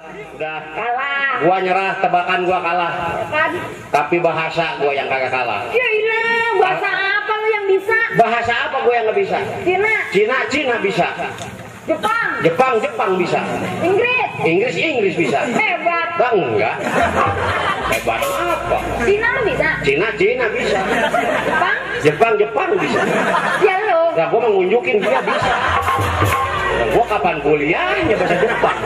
Udah. Kalah. Gua nyerah, tebakan gua kalah. Kan? Tapi bahasa gua yang kagak kalah. Ya ilah, bahasa apa lu yang bisa? Bahasa apa gua yang nggak bisa? Cina bisa. Jepang bisa. Inggris bisa. Hebat. Enggak. Hebat apa? Cina lu bisa? Cina bisa. Jepang bisa. Ya lu. Nah, gua mau nunjukin dia bisa. Nah, gua kapan kuliahnya bahasa Jepang?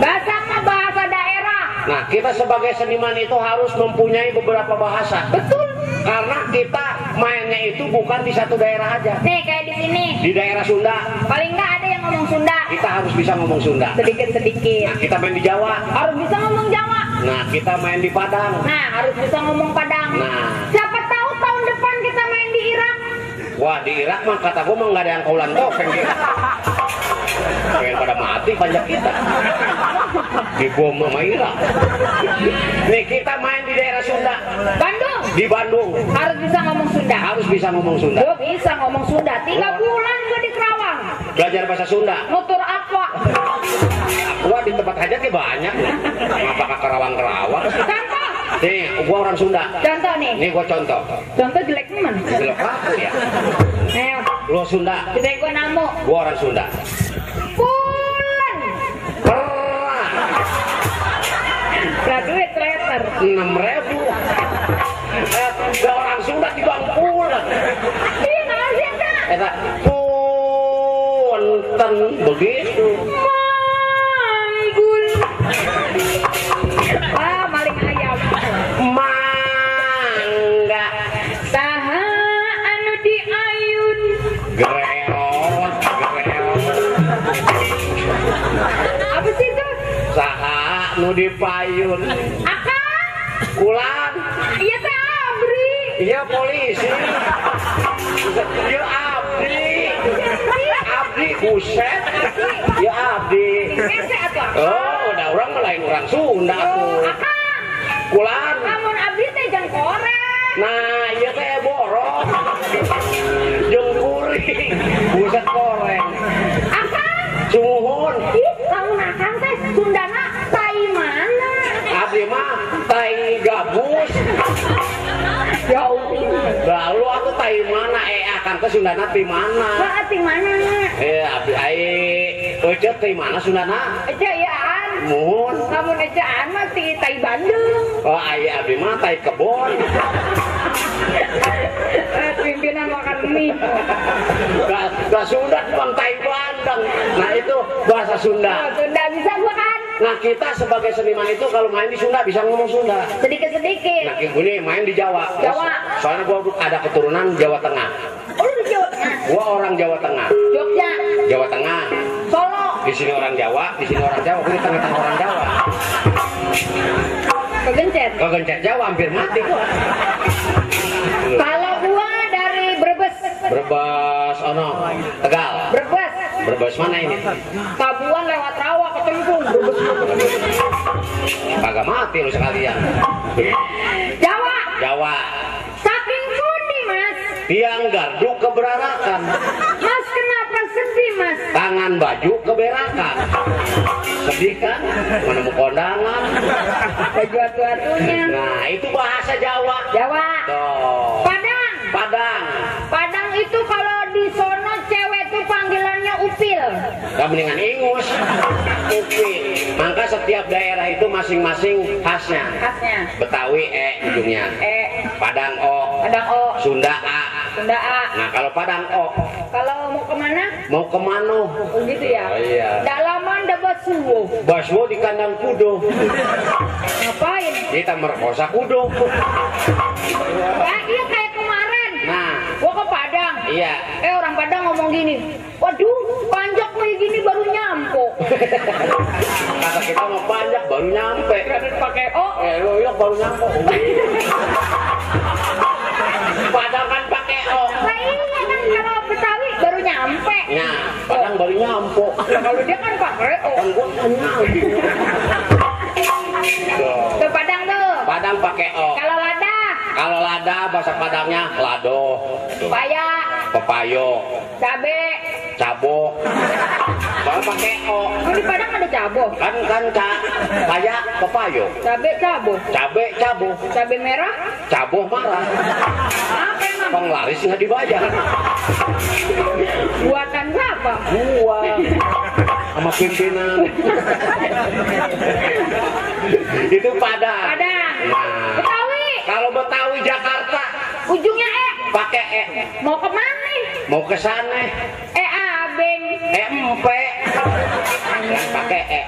Bahasa apa? Bahasa daerah. Nah, kita sebagai seniman itu harus mempunyai beberapa bahasa. Betul. Karena kita mainnya itu bukan di satu daerah aja. Nih kayak di sini. Di daerah Sunda. Paling nggak ada yang ngomong Sunda. Kita harus bisa ngomong Sunda. Sedikit-sedikit. Nah, kita main di Jawa. Harus bisa ngomong Jawa. Nah, kita main di Padang. Nah, harus bisa ngomong Padang. Nah. Siapa tahu tahun depan kita main di Irak. Wah, di Irak mah kata gua mah nggak ada yang kaulan topeng di Irak. Pengen pada mati pajak kita. Dibom sama Irak. Nih, kita main di daerah Sunda. Bandung. Di Bandung. Harus bisa ngomong Sunda. Harus bisa ngomong Sunda. Gua bisa ngomong Sunda. 3 bulan gua di Kerawang. Belajar bahasa Sunda. Motor aqua. Gua di tempat hajatnya banyak. Apakah Kerawang? Contoh. Nih, gua orang Sunda. Contoh nih. Nih gua contoh. Contoh jeleknya mana? Jelek aku ya. Ayo. Lu Sunda. Jelek gua namu. Gua orang Sunda. Pulen. Perah. Duit letter. 6.000. Orang Sunda di Bangkulan. Iya nggak sih Kak? Eta punten begitu. Manggul. Maling ayam. Mangga. Saha anu diayun. Greot. Apa sih itu? Saha nu dipayun. Akang. Kulan. Iya teh abri. Iya polisi. Iya abdi buset. Ya abdi. Ese atuh. Oh, udah orang lain orang Sunda tuh. Akang. Kulan. Lamun abdi teh jang korek. Nah, iya teh borong. Jeung kuring. Buset koreng. Akang. Suhun. Ih, lamun akang teh Sundana tai mana? Abdi mah tai gabus. Jauh. Lalu aku tai mana? Akan ke Sundana ti mana? Berarti mana? Abdi ece ti mana Sundana? Ejaan. Muhun. Lamun ejaan mah ti tai Bandung. Oh, abdi mah tai kebon. Pimpinan makan mie. Gak Sunda bang tai Bandung. Nah itu bahasa Sunda. Sunda bisa gua kan? Nah kita sebagai seniman itu kalau main di Sunda bisa ngomong Sunda. Sedikit-sedikit. Nah ini main di Jawa. Soalnya gua ada keturunan Jawa Tengah. Oh lu di Jawa Tengah? Gua orang Jawa Tengah. Jogja. Jawa Tengah. Solo. Di sini orang Jawa, di sini orang Jawa. Gua di tengah-tengah orang Jawa. Kegencet Jawa hampir mati gua. Kalau gua dari Brebes. Brebes, ono Tegal. Brebes mana ini? Tabuan lewat Rawa ke Tengkung. Kagak mati lu sekalian. Jawa. Saking pundi Mas? Tiang gardu keberarakan. Mas kenapa sedih Mas? Tangan baju keberakan. Sedih kan? Menemu kondangan. Baju atu-atunya. Nah itu bahasa Jawa. Tuh. Padang itu kalau di sono cewek tuh panggilannya upil. Gak mendingan ingus. Upil. Maka setiap daerah itu masing-masing khasnya. Betawi ujungnya. Padang O. Sunda A. Nah kalau Padang O. Kalau mau kemana? Mau kemana? Oh gitu ya. Oh, iya. Dalaman ada Basuwo. Basuwo di kandang kudo. Ngapain? Kita merkosa kudo. Iya kayak kemarin. Nah, gua ke Padang. Iya. Orang Padang ngomong gini. Waduh, panjak kayak gini baru nyampe. Kata kita mau panjak baru nyampe. Pakai O. Iya baru nyampe. Padang kan pakai O. Nah iya kan kalau Betawi baru nyampe. Nah, Padang baru nyampe. Kalau dia kan pakai O. Kan gua nyampe. Ke Padang tuh. Padang pakai O. Kalau lada bahasa Padangnya lado. Pepaya. Pepayo. Cabe. Cabo. Kalau pakai O. Oh, di Padang ada cabo. Kan kayak pepayo. Cabe cabo. Cabe cabo. Cabe merah. Cabo marah. Apa emang? Penglaris nggak dibayar. Buatan siapa? Gua sama pimpinan. Itu Padang. Padang. Nah, Betawi. kalau Betawi Jakarta Ujungnya pakai E. Mau kemana? Mau ke sana. Abeng. Empe. Yang pakai E.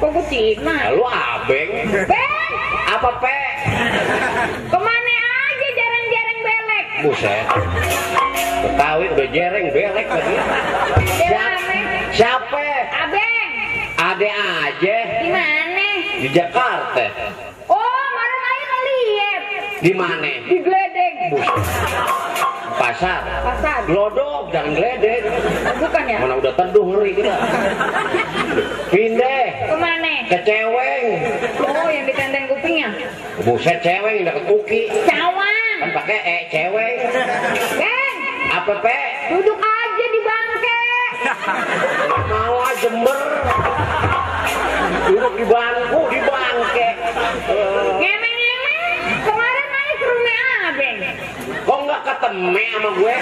Kok gue Cina? Lalu abeng. Beng. Apa P? Kemana aja jarang-jarang belek. Buset. Betawi udah jereng belek lagi. Siapa? Abeng. Ade aja. Di mana? Di Jakarta. Oh, kemarin aja ngeliat. Di mana? Di Gledek. Pasar. Pasar. Glodok, jangan geledek. Bukan ya? Mana udah teduh ngeri kita. Pindah. Kemana? Ke Ceweng. Oh, yang ditenteng kupingnya. Buset, Ceweng yang deket Uki. Cawang. Kan pakai E, Ceweng. Beng. Apa P? Duduk aja di bangke. Mau aja Jember. Duduk di bangku, di bangke. Ngemeng-ngemeng. Kemarin aja ke rumah Abeng. Kok nggak ketemu sama gue?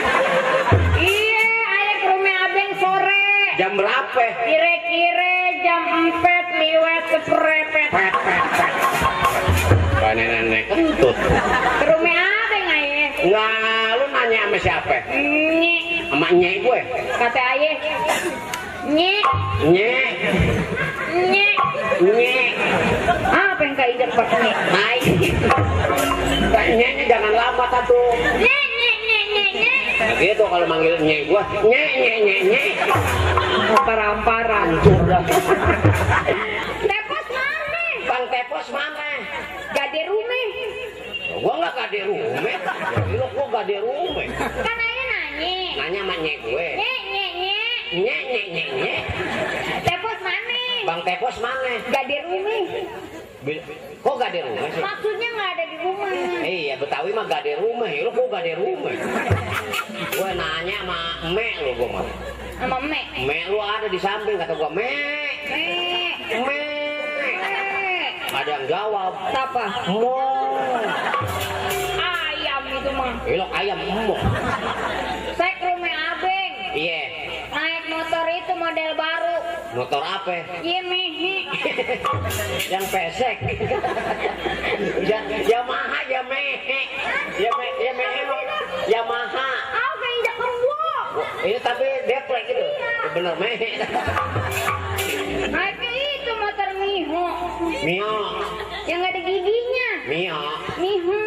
Iya, ayo ke rumah Abeng sore. Jam berapa? Kira-kira jam 4 liwat keprepet. Pet. Kayak nenek kentut. Ke rumah Abeng aja. Nggak, lu nanya sama siapa? Nyek. Sama nyek gue? Kata ayah. Nyek. Nyek. Nyek. Nyek. Apa yang kak Ijak pakai nyek? Naik. Nyeknya jangan lambat atuh. Nyek, nyek, nyek, nyek, nyek. Nah gitu kalau manggil nyek gue. Nyek. Ampar-amparan. Hancur dah. Tepos mana? Bang Tepos mana? Gade rumah. Gua nggak gade rumah. Jadi lu gua gade rumah. Kan ayah nanya. Nanya sama nyek gue. Nyek, nyek, nyek. Nyek. Tepos mana? Bang Tepos mana? Gade rumah. Kok gade rumah sih? Maksudnya nggak ada di rumah. Iya, Betawi mah gade rumah. Lu kok gade rumah? Gue nanya sama emek lu gua mah. Sama Mek. Emek lu ada di samping kata gua, "Mek, Mek. Mek." Mek. Ada yang jawab, Siapa? "Mo." Ayam itu mah. Elok ayam mo. Saya ke rumah Abeng. Iya. Naik motor itu model baru. Motor apa? Yemehe. Yang pesek. Yamaha, Yamaha. Apa yang jak kebo? Ini tapi deplek gitu. Bener mehe. Naik itu motor Miho. Mio. Yang nggak ada giginya. Mio. Miho.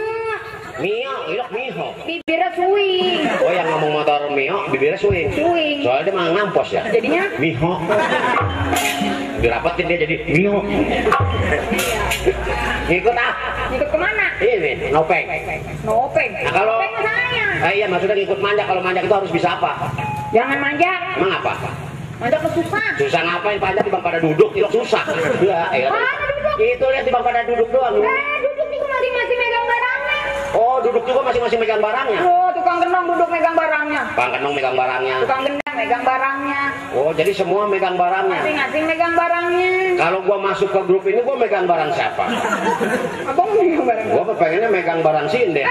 Ilok Miho. Bibirnya swing. Oh yang ngomong motor Mio, bibirnya swing. Swing. Soalnya dia mah ngampos ya. Jadinya? Miho. Dirapetin dia jadi Mio. Ikut ah. Ikut kemana? Ini nopeng. Nopeng. Nah, kalau Nopeng saya. iya maksudnya ikut manjak. Kalau manjak itu harus bisa apa? Jangan manjak. Emang apa? Manjak ke susah. Susah ngapain panjat di bang pada duduk? Ilok susah. Ya. Mana duduk? Itu lihat di bang pada duduk doang. Duduk juga masing-masing megang barangnya. Oh duduk juga masing-masing megang barangnya. Oh, tukang gendong duduk megang barangnya. Bang Kenong megang barangnya. Tukang gendong megang barangnya. Oh jadi semua megang barangnya. Masing-masing megang barangnya. Kalau gua masuk ke grup ini gua megang barang siapa? Abang megang barang. Gua pengennya megang barang sinden.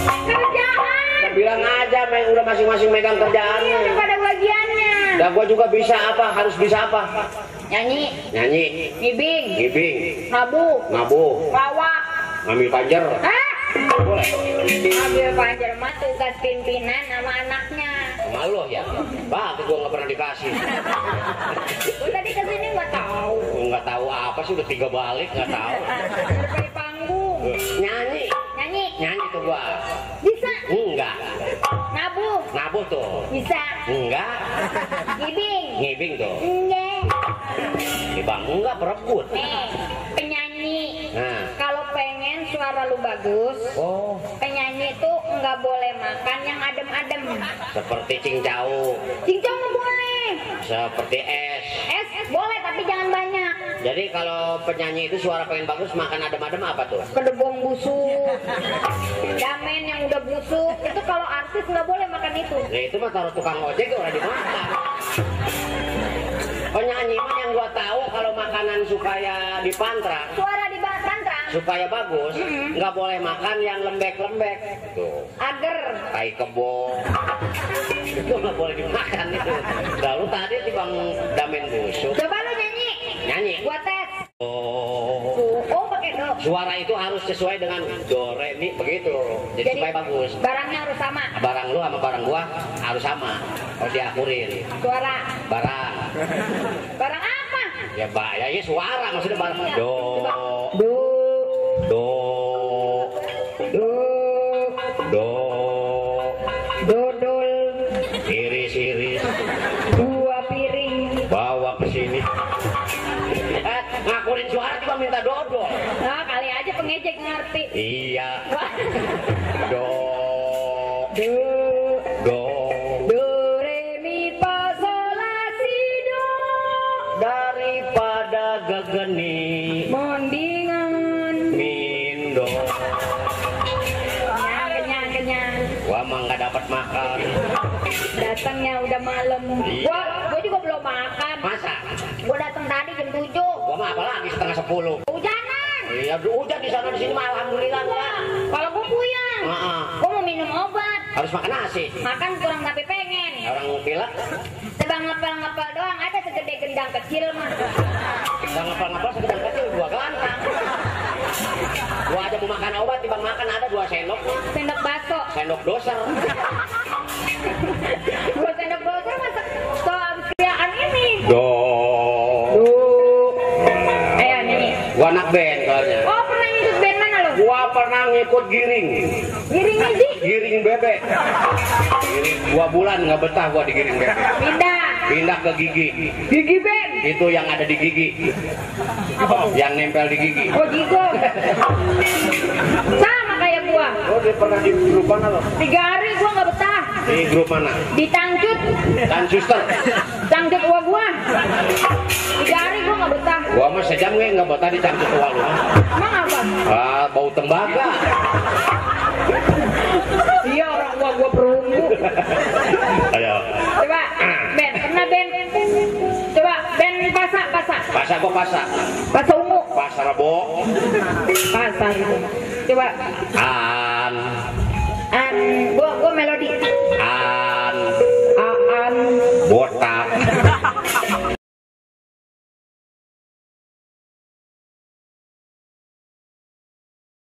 Kerjaan. Bilang aja udah masing-masing megang kerjaannya. Ini pada bagiannya. Dan gua juga bisa apa? Harus bisa apa? Nyanyi. Ngibing, Nabu. Lawak. ngambil panjer. Boleh. Ambil panjer mah tugas pimpinan sama anaknya. Malu ya? Bah, gua nggak pernah dikasih. Gua tadi kesini nggak tahu. Nggak tahu apa sih udah 3 balik nggak tahu. Di panggung. Nyanyi tuh gua. Bisa. Enggak. Nabuh tuh. Bisa. Enggak. Ngibing tuh. Enggak. Bang enggak perebut. Nih, penyanyi. Nah. Kalau pengen suara lu bagus, penyanyi tuh nggak boleh makan yang adem-adem. Seperti cincau. Cincau nggak boleh. Seperti es. Es boleh tapi jangan banyak. Jadi kalau penyanyi itu suara pengen bagus makan adem-adem apa tuh? Kedebong busuk, damen yang udah busuk, itu kalau artis nggak boleh makan itu. Nah itu mah taruh tukang ojek orang dimakan. Penyanyi mah yang gua tahu kalau makanan supaya dipantrang, Suara di pantrang. supaya bagus, nggak boleh makan yang lembek-lembek. Tuh. Agar. Tai kebo. Itu nggak boleh dimakan itu. Lalu tadi Bang Damen busuk. Coba lu nyanyi. Nyanyi. Gua tes. Oh. Pakai do. Suara itu harus sesuai dengan do re mi begitu. Jadi supaya bagus. Barangnya harus sama. Barang lu sama barang gua harus sama. Harus diakurin. Suara. Barang. Barang apa? Ya ya suara maksudnya barang. Do. Do. Do. Do. Do. Dodol. Iris-iris. 2 piring. Bawa ke sini. Ngakurin suara cuma minta dodol. Nah, kali aja pengejek ngerti. Iya. Do. Do. Do. Do re mi fa sol la si do. Daripada gegeni Mondingan. mindo. Kenyang. Gua mah nggak dapat makan. Datangnya udah malam. Iya. Gua juga belum makan. Masa? Gua datang tadi jam 7. Gua mah apalagi setengah 10. Hujanan. Iya, hujan di sana di sini mah alhamdulillah enggak. Kalau gua puyeng. Gua mau minum obat. Harus makan nasi. Makan kurang tapi pengen. Orang pilek, Tebang ngepel-ngepel doang ada segede gendang kecil mah. kita ngapal-ngapal sekedar kecil 2 gelantang. Gua aja mau makan obat, timbang makan ada 2 sendok. Sendok baso. Sendok doser. 2 sendok baso masa so abis kriaan ini. Do. Ayo nyanyi. Gua anak band soalnya. Oh pernah ngikut band mana lo? Gua pernah ngikut giring. Giring aja. Giring bebek. Giring 2 bulan nggak betah gua digiring bebek. Pindah ke gigi. Gigi band. Itu yang ada di gigi. Yang nempel di gigi. Oh gigo. Sama kayak gua. Oh, dia pernah di grup mana lo? 3 hari gua nggak betah. Di grup mana? Di Tangcut. Dan suster. Tangcut gua. 3 hari gua nggak betah. Gua mah sejam nggak betah di cangcut tua lu. Emang apa? Ah, bau tembaga. Iya orang gua perunggu. Ayo. Coba band, pernah band? Coba band pasak. Pasar gua pasar. Pasar ungu. Pasar rebo. Pasar itu. Coba An. gua melodi. An. Aan. Botak.